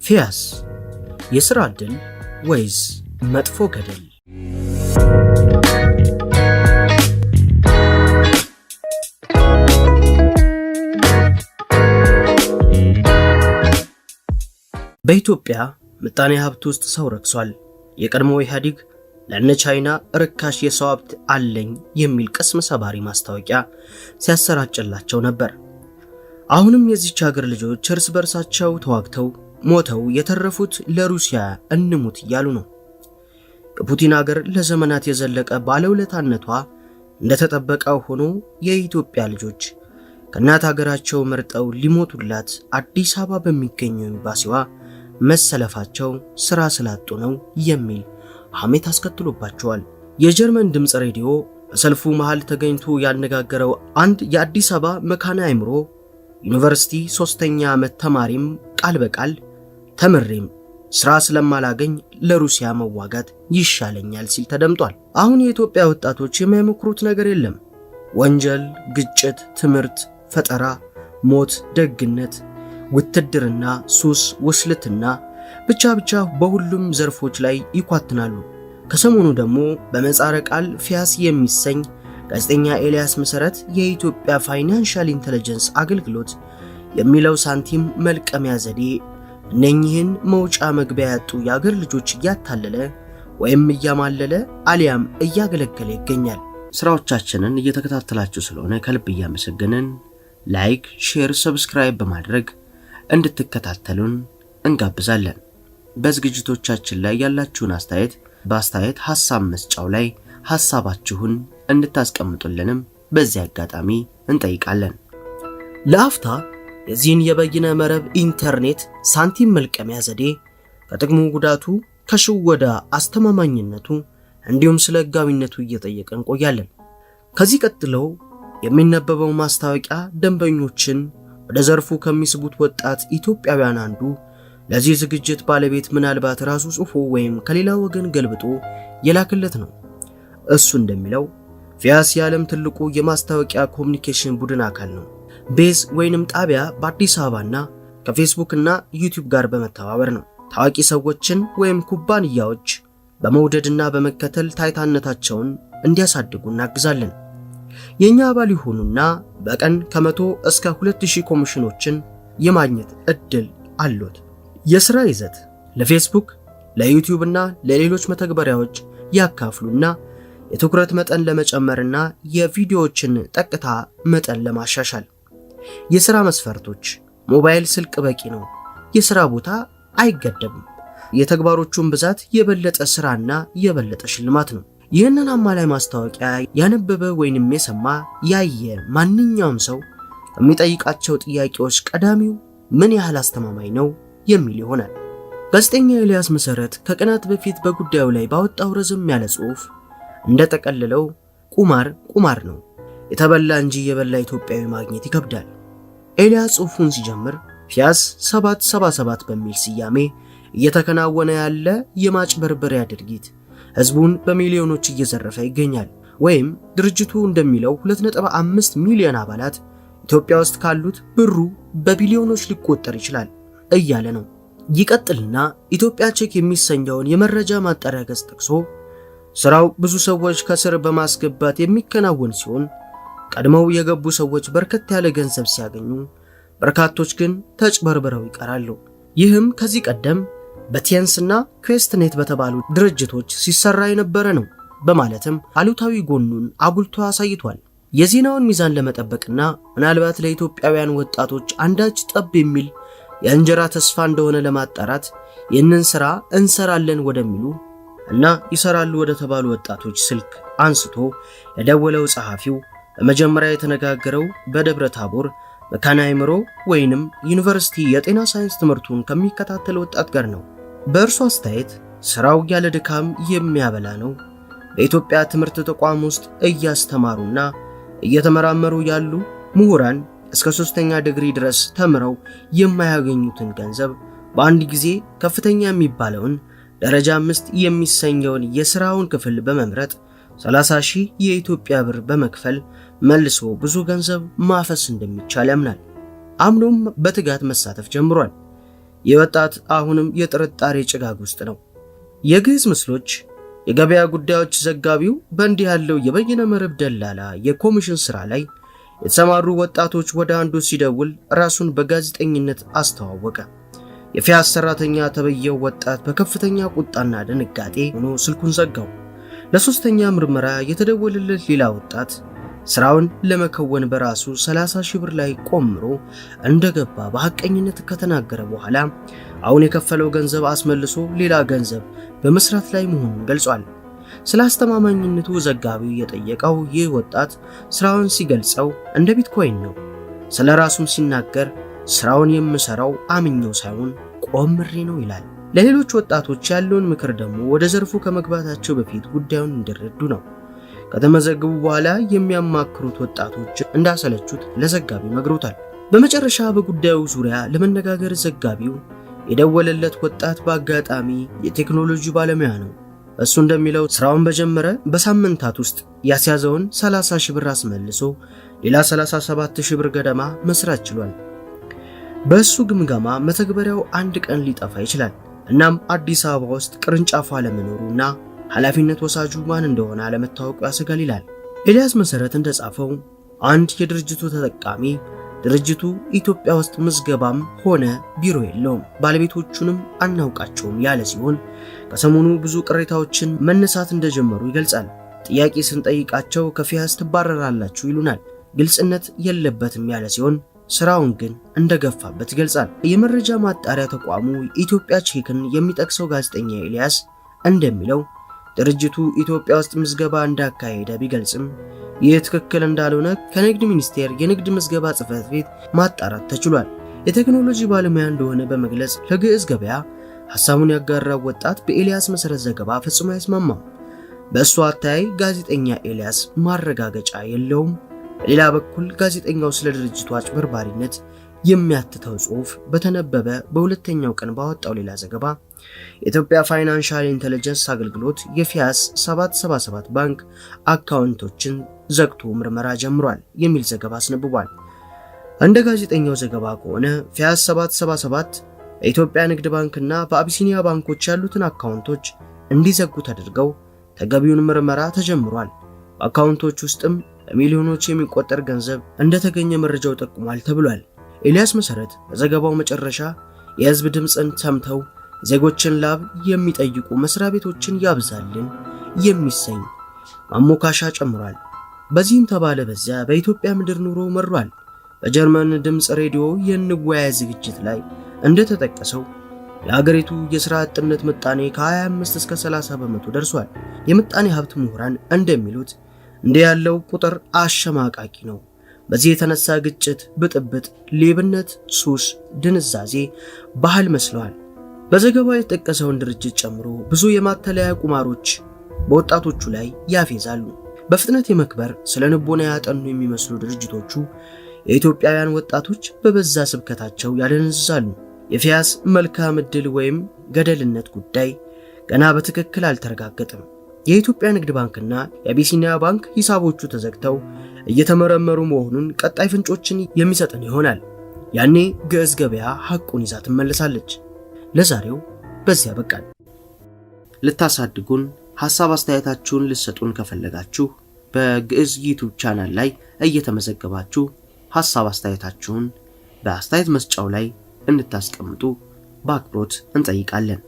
ፊያስ የሥራ ዕድል ወይስ መጥፎ ገደል? በኢትዮጵያ ምጣኔ ሀብት ውስጥ ሰው ረክሷል። የቀድሞ ኢህአዴግ ለእነ ቻይና ርካሽ የሰው ሀብት አለኝ የሚል ቅስም ሰባሪ ማስታወቂያ ሲያሰራጭላቸው ነበር። አሁንም የዚች ሀገር ልጆች እርስ በርሳቸው ተዋግተው ሞተው የተረፉት ለሩሲያ እንሙት እያሉ ነው። የፑቲን ሀገር ለዘመናት የዘለቀ ባለውለታነቷ እንደተጠበቀ ሆኖ የኢትዮጵያ ልጆች ከእናት ሀገራቸው መርጠው ሊሞቱላት አዲስ አበባ በሚገኘው ኤምባሲዋ መሰለፋቸው ስራ ስላጡ ነው የሚል ሐሜት አስከትሎባቸዋል። የጀርመን ድምፅ ሬዲዮ በሰልፉ መሃል ተገኝቶ ያነጋገረው አንድ የአዲስ አበባ መካነ አእምሮ ዩኒቨርሲቲ 3ኛ ዓመት ተማሪም ቃል በቃል ተምሬም ስራ ስለማላገኝ ለሩሲያ መዋጋት ይሻለኛል ሲል ተደምጧል። አሁን የኢትዮጵያ ወጣቶች የማይሞክሩት ነገር የለም። ወንጀል፣ ግጭት፣ ትምህርት፣ ፈጠራ፣ ሞት፣ ደግነት፣ ውትድርና፣ ሱስ፣ ውስልትና ብቻ ብቻ በሁሉም ዘርፎች ላይ ይኳትናሉ። ከሰሞኑ ደግሞ በምህጻረ ቃል ፊያስ የሚሰኝ ጋዜጠኛ ኤልያስ መሰረት የኢትዮጵያ Financial Intelligence አገልግሎት የሚለው ሳንቲም መልቀሚያ ዘዴ እነኚህን መውጫ መግቢያ ያጡ የአገር ልጆች እያታለለ ወይም እያማለለ አሊያም እያገለገለ ይገኛል። ስራዎቻችንን እየተከታተላችሁ ስለሆነ ከልብ እያመሰገንን like፣ share፣ subscribe በማድረግ እንድትከታተሉን እንጋብዛለን። በዝግጅቶቻችን ላይ ያላችሁን አስተያየት በአስተያየት ሐሳብ መስጫው ላይ ሐሳባችሁን እንድታስቀምጡልንም በዚህ አጋጣሚ እንጠይቃለን። ለአፍታ የዚህን የበይነ መረብ ኢንተርኔት ሳንቲም መልቀሚያ ዘዴ ከጥቅሙ ጉዳቱ፣ ከሽወዳ አስተማማኝነቱ እንዲሁም ስለ ሕጋዊነቱ እየጠየቅን እንቆያለን። ከዚህ ቀጥለው የሚነበበው ማስታወቂያ ደንበኞችን ወደ ዘርፉ ከሚስቡት ወጣት ኢትዮጵያውያን አንዱ ለዚህ ዝግጅት ባለቤት ምናልባት ራሱ ጽፎ ወይም ከሌላ ወገን ገልብጦ የላክለት ነው። እሱ እንደሚለው ፊያስ የዓለም ትልቁ የማስታወቂያ communication ቡድን አካል ነው። Base ወይንም ጣቢያ በአዲስ አበባና ከፌስቡክ እና ዩቲዩብ ጋር በመተባበር ነው። ታዋቂ ሰዎችን ወይም ኩባንያዎች በመውደድና በመከተል ታይታነታቸውን እንዲያሳድጉ እናግዛለን። የኛ አባል ይሁኑና በቀን ከ100 እስከ 2000 ኮሚሽኖችን የማግኘት እድል አሉት። የሥራ ይዘት ለፌስቡክ፣ ለዩቲዩብ እና ለሌሎች መተግበሪያዎች ያካፍሉና የትኩረት መጠን ለመጨመርና የቪዲዮዎችን ጠቅታ መጠን ለማሻሻል። የሥራ መስፈርቶች ሞባይል ስልክ በቂ ነው። የሥራ ቦታ አይገደብም። የተግባሮቹን ብዛት የበለጠ ሥራና የበለጠ ሽልማት ነው። ይህንን አማላይ ማስታወቂያ ያነበበ ወይንም የሰማ ያየ ማንኛውም ሰው ከሚጠይቃቸው ጥያቄዎች ቀዳሚው ምን ያህል አስተማማኝ ነው የሚል ይሆናል። ጋዜጠኛ ኤልያስ መሰረት ከቀናት በፊት በጉዳዩ ላይ ባወጣው ረዘም ያለ ጽሑፍ እንደጠቀለለው ቁማር ቁማር ነው፣ የተበላ እንጂ የበላ ኢትዮጵያዊ ማግኘት ይከብዳል። ኤልያስ ጽሑፉን ሲጀምር ፊያስ 777 በሚል ስያሜ እየተከናወነ ያለ የማጭበርበሪያ ድርጊት ህዝቡን በሚሊዮኖች እየዘረፈ ይገኛል። ወይም ድርጅቱ እንደሚለው 2.5 ሚሊዮን አባላት ኢትዮጵያ ውስጥ ካሉት ብሩ በቢሊዮኖች ሊቆጠር ይችላል እያለ ነው። ይቀጥልና ኢትዮጵያ ቼክ የሚሰኘውን የመረጃ ማጣሪያ ገጽ ጠቅሶ ስራው ብዙ ሰዎች ከስር በማስገባት የሚከናወን ሲሆን ቀድመው የገቡ ሰዎች በርከት ያለ ገንዘብ ሲያገኙ፣ በርካቶች ግን ተጭበርብረው ይቀራሉ። ይህም ከዚህ ቀደም በቲየንስና ኩዌስትኔት በተባሉ ድርጅቶች ሲሰራ የነበረ ነው በማለትም አሉታዊ ጎኑን አጉልቶ አሳይቷል። የዜናውን ሚዛን ለመጠበቅና ምናልባት ለኢትዮጵያውያን ወጣቶች አንዳች ጠብ የሚል የእንጀራ ተስፋ እንደሆነ ለማጣራት ይህንን ስራ እንሰራለን ወደሚሉ እና ይሰራሉ ወደ ተባሉ ወጣቶች ስልክ አንስቶ የደወለው ጸሐፊው በመጀመሪያ የተነጋገረው በደብረ ታቦር መካነ አእምሮ ወይንም ዩኒቨርሲቲ የጤና ሳይንስ ትምህርቱን ከሚከታተል ወጣት ጋር ነው። በእርሱ አስተያየት ስራው ያለ ድካም የሚያበላ ነው። በኢትዮጵያ ትምህርት ተቋም ውስጥ እያስተማሩና እየተመራመሩ ያሉ ምሁራን እስከ 3ኛ ዲግሪ ድረስ ተምረው የማያገኙትን ገንዘብ በአንድ ጊዜ ከፍተኛ የሚባለውን ደረጃ 5 የሚሰኘውን የስራውን ክፍል በመምረጥ 30 ሺህ የኢትዮጵያ ብር በመክፈል መልሶ ብዙ ገንዘብ ማፈስ እንደሚቻል ያምናል። አምኖም በትጋት መሳተፍ ጀምሯል። ይህ ወጣት አሁንም የጥርጣሬ ጭጋግ ውስጥ ነው። የግዕዝ ምስሎች የገበያ ጉዳዮች ዘጋቢው በእንዲህ ያለው የበይነ መረብ ደላላ የኮሚሽን ስራ ላይ የተሰማሩ ወጣቶች ወደ አንዱ ሲደውል ራሱን በጋዜጠኝነት አስተዋወቀ። የፊያስ ሰራተኛ ተብየው ወጣት በከፍተኛ ቁጣና ድንጋጤ ሆኖ ስልኩን ዘጋው። ለሶስተኛ ምርመራ የተደወለለት ሌላ ወጣት ስራውን ለመከወን በራሱ 30 ሺህ ብር ላይ ቆምሮ እንደገባ በሐቀኝነት ከተናገረ በኋላ አሁን የከፈለው ገንዘብ አስመልሶ ሌላ ገንዘብ በመስራት ላይ መሆኑን ገልጿል። ስለ አስተማማኝነቱ ዘጋቢው የጠየቀው ይህ ወጣት ስራውን ሲገልጸው እንደ ቢትኮይን ነው። ስለ ራሱም ሲናገር ስራውን የምሰራው አምኜው ሳይሆን ቆምሬ ነው ይላል። ለሌሎች ወጣቶች ያለውን ምክር ደግሞ ወደ ዘርፉ ከመግባታቸው በፊት ጉዳዩን እንዲረዱ ነው። ከተመዘገቡ በኋላ የሚያማክሩት ወጣቶች እንዳሰለቹት ለዘጋቢው ነግሮታል። በመጨረሻ በጉዳዩ ዙሪያ ለመነጋገር ዘጋቢው የደወለለት ወጣት በአጋጣሚ የቴክኖሎጂ ባለሙያ ነው። እሱ እንደሚለው ስራውን በጀመረ በሳምንታት ውስጥ ያስያዘውን 30 ሺህ ብር አስመልሶ ሌላ 37 ሺህ ብር ገደማ መስራት ችሏል። በእሱ ግምገማ መተግበሪያው አንድ ቀን ሊጠፋ ይችላል። እናም አዲስ አበባ ውስጥ ቅርንጫፉ አለመኖሩና ኃላፊነት ወሳጁ ማን እንደሆነ አለመታወቁ ያሰጋል ይላል። ኤልያስ መሰረት እንደጻፈው አንድ የድርጅቱ ተጠቃሚ ድርጅቱ ኢትዮጵያ ውስጥ ምዝገባም ሆነ ቢሮ የለውም፣ ባለቤቶቹንም አናውቃቸውም ያለ ሲሆን ከሰሞኑ ብዙ ቅሬታዎችን መነሳት እንደጀመሩ ይገልጻል። ጥያቄ ስንጠይቃቸው ከፊያስ ትባረራላችሁ ይሉናል፣ ግልጽነት የለበትም ያለ ሲሆን ስራውን ግን እንደገፋበት ይገልጻል። የመረጃ ማጣሪያ ተቋሙ ኢትዮጵያ ቼክን የሚጠቅሰው ጋዜጠኛ ኤልያስ እንደሚለው ድርጅቱ ኢትዮጵያ ውስጥ ምዝገባ እንዳካሄደ ቢገልጽም ይህ ትክክል እንዳልሆነ ከንግድ ሚኒስቴር የንግድ ምዝገባ ጽሕፈት ቤት ማጣራት ተችሏል። የቴክኖሎጂ ባለሙያ እንደሆነ በመግለጽ ለግዕዝ ገበያ ሐሳቡን ያጋራው ወጣት በኤልያስ መሰረት ዘገባ ፈጽሞ አይስማማም። በእሱ አተያይ ጋዜጠኛ ኤልያስ ማረጋገጫ የለውም። በሌላ በኩል ጋዜጠኛው ስለ ድርጅቱ አጭበርባሪነት የሚያትተው ጽሑፍ በተነበበ በሁለተኛው ቀን ባወጣው ሌላ ዘገባ የኢትዮጵያ ፋይናንሻል ኢንተለጀንስ አገልግሎት የፊያስ 777 ባንክ አካውንቶችን ዘግቶ ምርመራ ጀምሯል የሚል ዘገባ አስነብቧል። እንደ ጋዜጠኛው ዘገባ ከሆነ ፊያስ 777 በኢትዮጵያ ንግድ ባንክና በአቢሲኒያ ባንኮች ያሉትን አካውንቶች እንዲዘጉ ተደርገው ተገቢውን ምርመራ ተጀምሯል። በአካውንቶች ውስጥም በሚሊዮኖች የሚቆጠር ገንዘብ እንደተገኘ መረጃው ጠቁሟል ተብሏል። ኤልያስ መሰረት በዘገባው መጨረሻ የሕዝብ ድምፅን ሰምተው ዜጎችን ላብ የሚጠይቁ መስሪያ ቤቶችን ያብዛልን የሚሰኝ ማሞካሻ ጨምሯል። በዚህም ተባለ በዚያ በኢትዮጵያ ምድር ኑሮ መሯል። በጀርመን ድምፅ ሬዲዮ የንወያይ ዝግጅት ላይ እንደተጠቀሰው የአገሪቱ የሥራ አጥነት ምጣኔ ከ25 እስከ 30% ደርሷል። የምጣኔ ሀብት ምሁራን እንደሚሉት እንዲህ ያለው ቁጥር አሸማቃቂ ነው። በዚህ የተነሳ ግጭት፣ ብጥብጥ፣ ሌብነት፣ ሱስ፣ ድንዛዜ ባህል መስለዋል። በዘገባው የተጠቀሰውን ድርጅት ጨምሮ ብዙ የማተለያ ቁማሮች በወጣቶቹ ላይ ያፌዛሉ። በፍጥነት የመክበር ስለ ልቦና ያጠኑ የሚመስሉ ድርጅቶቹ የኢትዮጵያውያን ወጣቶች በበዛ ስብከታቸው ያደነዝዛሉ። የፊያስ መልካም ዕድል ወይም ገደልነት ጉዳይ ገና በትክክል አልተረጋገጠም። የኢትዮጵያ ንግድ ባንክና የአቢሲኒያ ባንክ ሂሳቦቹ ተዘግተው እየተመረመሩ መሆኑን ቀጣይ ፍንጮችን የሚሰጥን ይሆናል። ያኔ ግዕዝ ገበያ ሐቁን ይዛ ትመለሳለች። ለዛሬው በዚያ በቃል። ልታሳድጉን ሐሳብ አስተያየታችሁን ልትሰጡን ከፈለጋችሁ በግዕዝ ዩቲዩብ ቻናል ላይ እየተመዘገባችሁ ሐሳብ አስተያየታችሁን በአስተያየት መስጫው ላይ እንድታስቀምጡ በአክብሮት እንጠይቃለን።